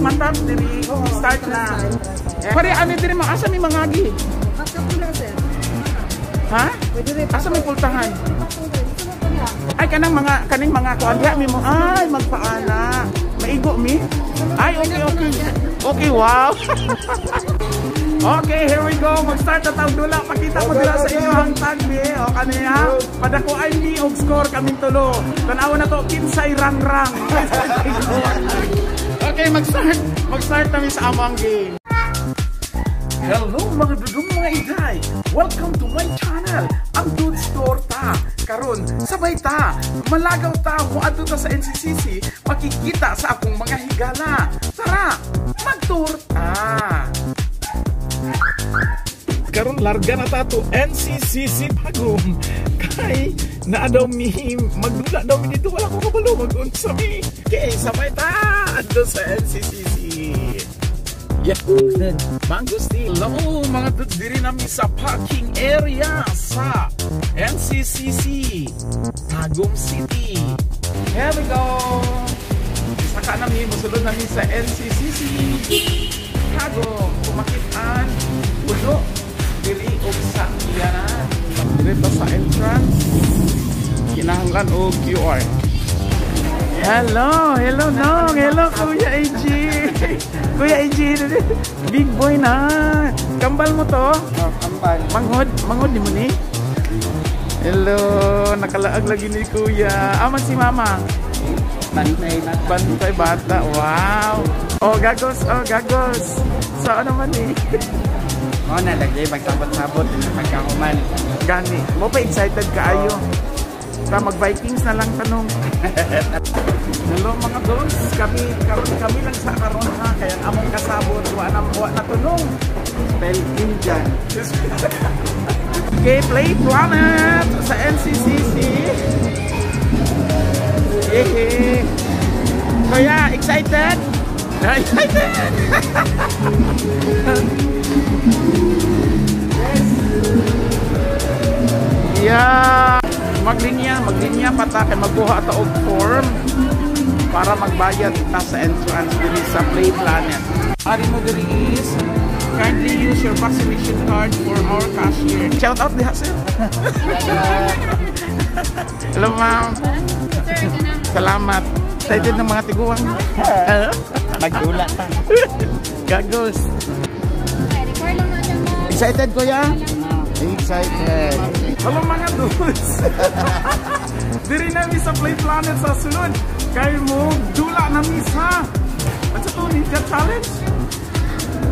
matap diri, start na. Pare ani diri mo, asa mi mangagi? Sir. Ha? Asa may pultahan? Ay, kanang mga kaning mga kuan diha mi mo, ay, magpaana. Maigo mi? Ay, okay. Okay, wow. Okay, here we go. Mag-start na tawag dula. Pakita mo dula sa inyong tag, bi. O kaniya. Padako ay mi og score kaming tulo. Tanawa na to kinsay rang-rang. Okay, mag-start. Mag-start kami sa among game. Hello, mga dudong, mga iday! Welcome to my channel, ang Dudes Torta. Karon, sabay ta, malagaw ta, muadto ta sa NCCC, makikita sa akong mga higala. Tara, magtorta! Karon larga na ta to NCCC Tagum. Kay naa daw mi magdula daw mi dito, wala ko kabalo mag-unsa mi. Okay, sabay ta adto sa NCCC. Yeah. Mangustin. Hello, mga dudes, diri nami sa parking area sa NCCC Tagum City. Here we go. Saka nami musulod nami sa NCCC Tagum. Kumakitaan puno diri og sa iyanan. Diri ta sa entrance. Kinahanglan og QR. Hello, hello Nong, hello Kuya AG. Kuya AG, big boy na. Kambal mo to? Oh, kambal. Manghod, manghod ni mo ni? Hello, nakalaag lagi ni Kuya. Aman si Mama. Bantay bata. Bantay bata. Wow. Oh, gagos, oh, gagos. So ano man ni? Mo na lagi magsabot-sabot pagkahuman. Gani, mo pa excited kaayo. Ta mag Vikings na lang tanong. Hello, mga dogs, kami karon, kami lang sa karon ha, kaya ang among kasabot wa na tunong. Spell Indian. Okay, Play Planet sa NCCC. Yehey. Kuya, excited? Excited! Yes. Yeah. Maglinya, maglinya pa ta kay magkuha ta og form para magbayad ta sa entrance diri sa Play Planet. Ari mo diri is kindly use your vaccination card for our cashier. Shout out diha, sir. Hello, ma'am. Salamat. Excited ng mga tiguang. Magdula ta. Gagos. Excited, kuya? Excited. Hello, mga dudes. Diri nami sa Play Planet sa sulod. Kay mo dula nami sa ano to, Ninja Challenge?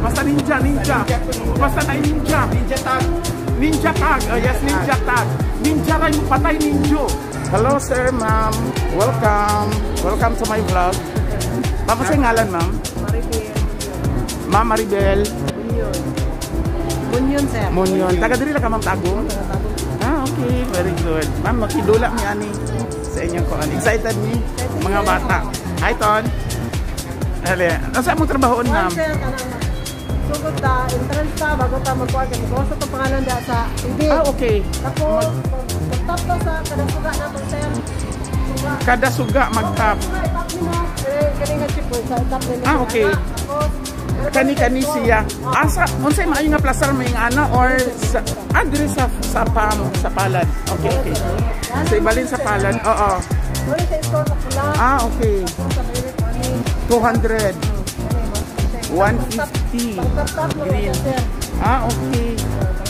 Basta ninja, ninja. Basta na ninja. Ninja tag. Ninja tag. Oh, yes, ninja tag. Ninja ray mo patay ninjo. Hello, sir, ma'am. Welcome. Welcome to my vlog. Ma'am, sa ngalan, ma'am? Maribel. Ma'am Maribel. Bunyon. Bunyon, sir. Munyon. Taga diri lang ka, ma'am, Tagum? Ah, okay. Very good. Ma'am, makidula mi ani sa inyong kuan. Excited mi mga bata. Hi, Ton. Ale, asa mong trabahoon, Ma'am, ma'am? Sir, kanang sugod ta, entrance ta, bago ta magkuha kay mo sa itong pangalan da sa TV. Ah, okay. Tapos, mag-tap ta sa kada suga na to, sir. Suga. Kada suga mag-tap. Suga, i-tap nimo. Eh, kani nga chip, sa tap nimo. Ah, okay. Tapos, Kani-kani siya. Asa unsay maayo nga placer may nga ana or sa diri sa pam sa palad? Okay. Sa ibalin sa palad. Oo. Wala sa score sa pula. Ah, okay. Tapos sa violet, ani. 200. 150. Pag-tap-tap mo Green. siya, sir. Ah, okay.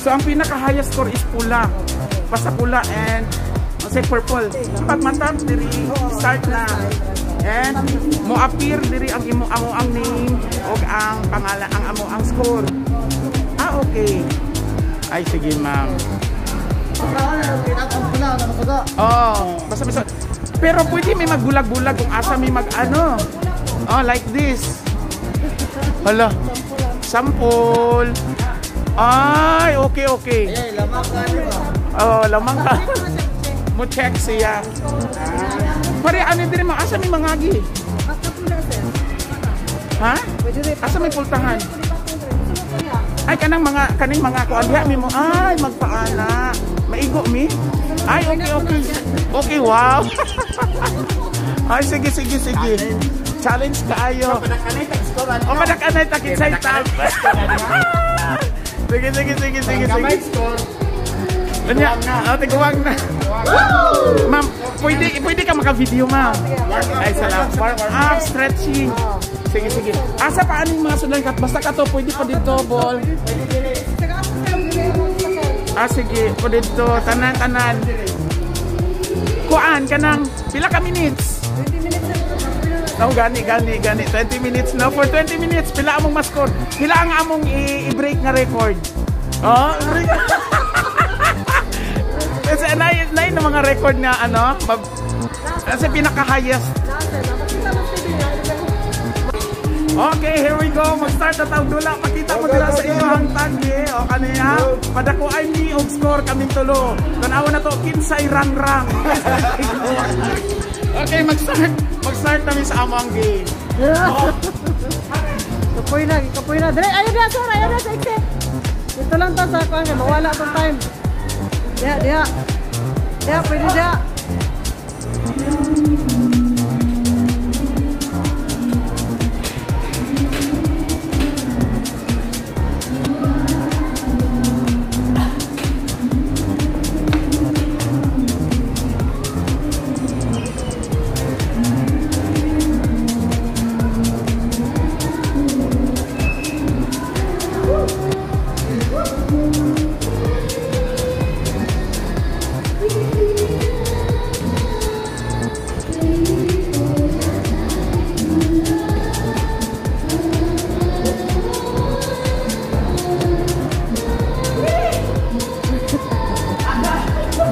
So ang pinaka highest score is pula. Basta pula and say purple. Pag matap diri, start na. And mo appear diri ang imo amo ang name og ang pangalan, ang amo ang score. Ah, okay. Ay, sige, ma'am. Oh, basta basta. Pero pwede may magbulag-bulag kung asa may mag ano. Oh, like this. Hala. Sampol. Ay, okay. Ay, lamang ka ba? Oh, lamang ka. Mo check siya. Pare ano diri mo, asa may mangagi? Basta pula, sir. Ha? Pwede rin. Asa may pultahan? Ay, kanang mga kaning mga kuan diha mi mo, ay, magpaana. Maigo mi? Ay, okay. Okay, wow. Ay, sige, sige, sige. Challenge kaayo. O madakanay ta kinsay top. Sige, sige, sige, sige, sige. Score. Unya, oh, tiguang na. Ma'am, pwede ka maka-video, ma'am. Ay, salamat. Warm up, stretching. Sige, sige. Asa pa aning mga sudlan kat? Basta ka to, pwede pa dito, ball. Ah, sige, po dito. Tanan, tanan. Kuan ka ng, pila ka minutes? 20 minutes na. No, gani, gani, gani. 20 minutes, no? For 20 minutes, pila among ma-score? Pila ang among i-break nga record? Oh, break. Kasi nai na mga record na ano, kasi pinaka-highest. Okay, here we go. Mag-start na tawag dula. Pakita mo dila sa inyong tagi. O kaniya. Padako ay ni og score kaming tulo. Tanawa na to kinsay rang-rang. Okay, mag-start. Mag-start na mi sa among game. Oh. Kapoy na, kapoy na. Dire, ayun na, sir, ayun na sa exit. Dito lang ta sa kuan, mawala tong time. Diha, diha. Diha, pwede diha.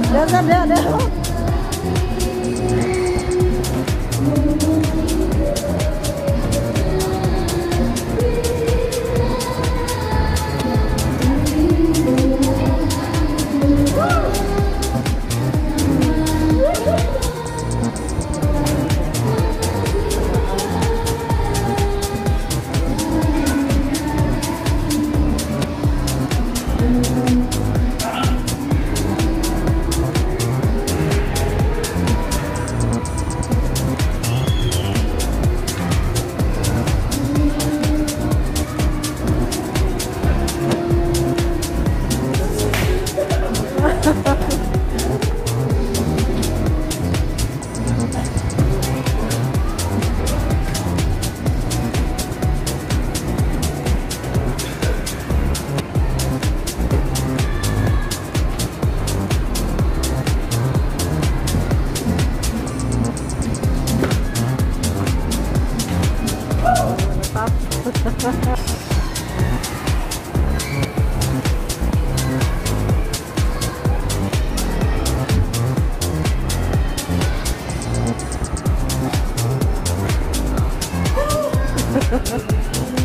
Diha, sir, diha, diha.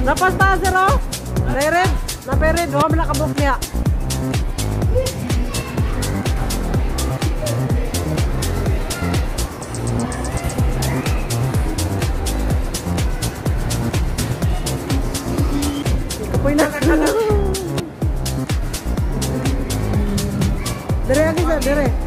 Lapas ta, sir, oh. Rered. Napered. Huwag mo nakabuk niya. Kapoy na. Dire, agi, sir. Dire. Dire.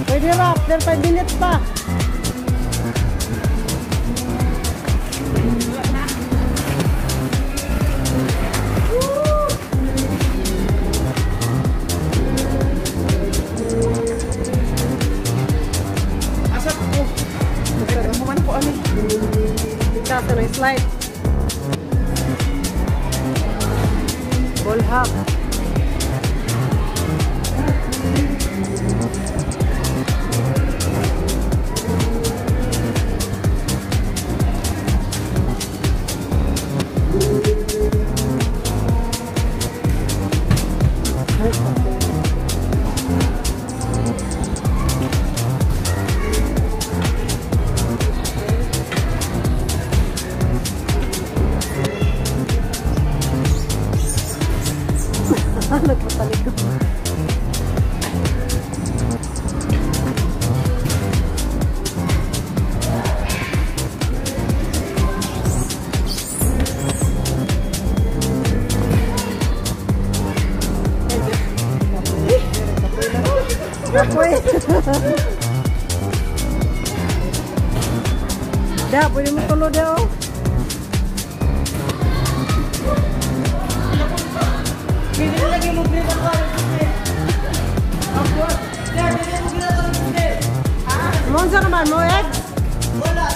Pwede ra, after 5 minutes pa. Asa ko? Ay, mo man ko ani. Dito sa may slide. Ball hop. Dah, pwede mo tulo daw. Monsa naman mo, ex? Wala,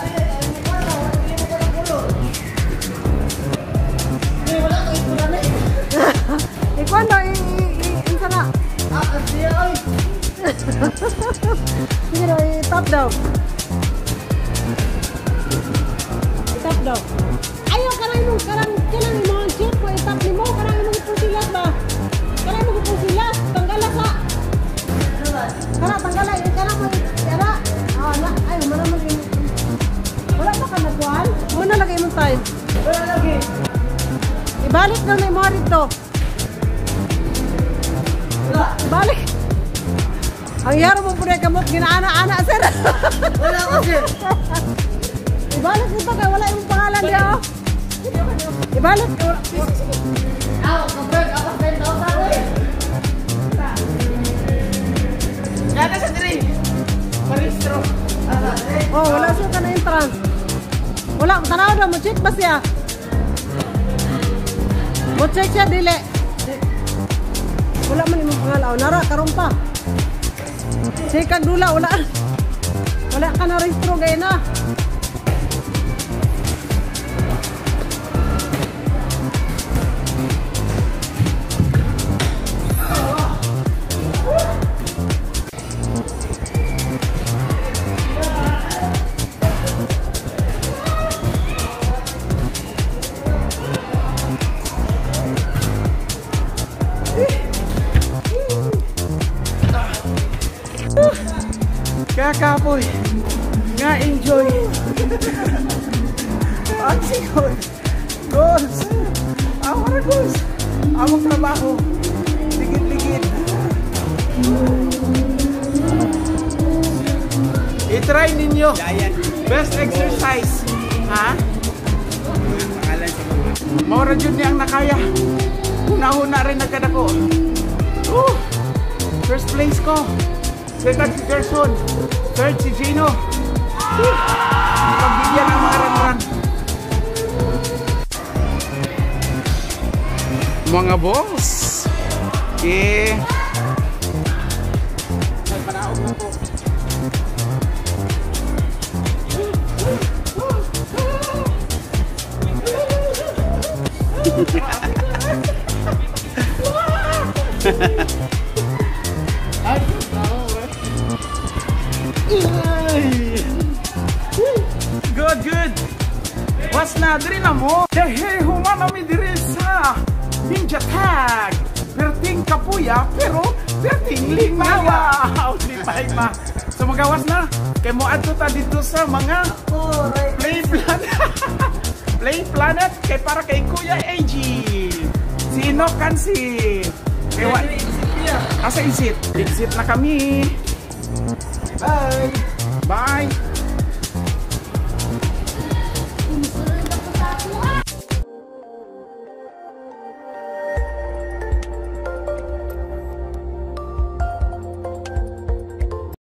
ikuan daw, insa na? Sige daw, i-top daw. I-top daw. Ayaw, karang imong, karang, kailang imong chip ko, i-top ni mo, karang imong ipusilas ba? Karang imong ipusilas, tanggala sa. Kara, tanggala, karang mo, kara. Ah, na, ay, wala man imong. Wala ba ka nagkuhan? Muna lagi imong time. Wala lagi. Ibalik daw na imo rito. Balik. Ang yaro mo po na kamot, ginaana-ana, sir. Wala ko, sir. Ibalik nito kay wala imong pangalan diya, oh. Ibalik. Ako, ako 10,000 eh. Yana sa diri. Paristro. Oh, wala siya ka na entrance. Wala, tanaw daw, mo check ba siya? Mo check siya, dili. Wala man imong pangalan. Oh, nara, karon pa. Check kag dula, wala. Wala ka na rehistro gay na. Kakapoy nga enjoy. Ang sigod. Goals. Ang goals. Among trabaho. Ligid-ligid. I-try ninyo. Best exercise. Ha? Maura jud ni ang nakaya. Huna-huna rin nagkadako. First place ko. Second si Gerson. Third si Gino. Pagbigyan ang mga run-run. Mga boss. Okay. Panaog na po. Good, good. Was na diri na mo. Dahil humana mi diri sa Ninja Tag. Perting kapuya pero perting limawa. Lipay ma. So magawas na kay mo adto ta dito sa mga Play Planet. Play Planet kay para kay Kuya AG. Si Enoch Kansi. Kay wa asa exit? Exit na kami. Bye. Bye.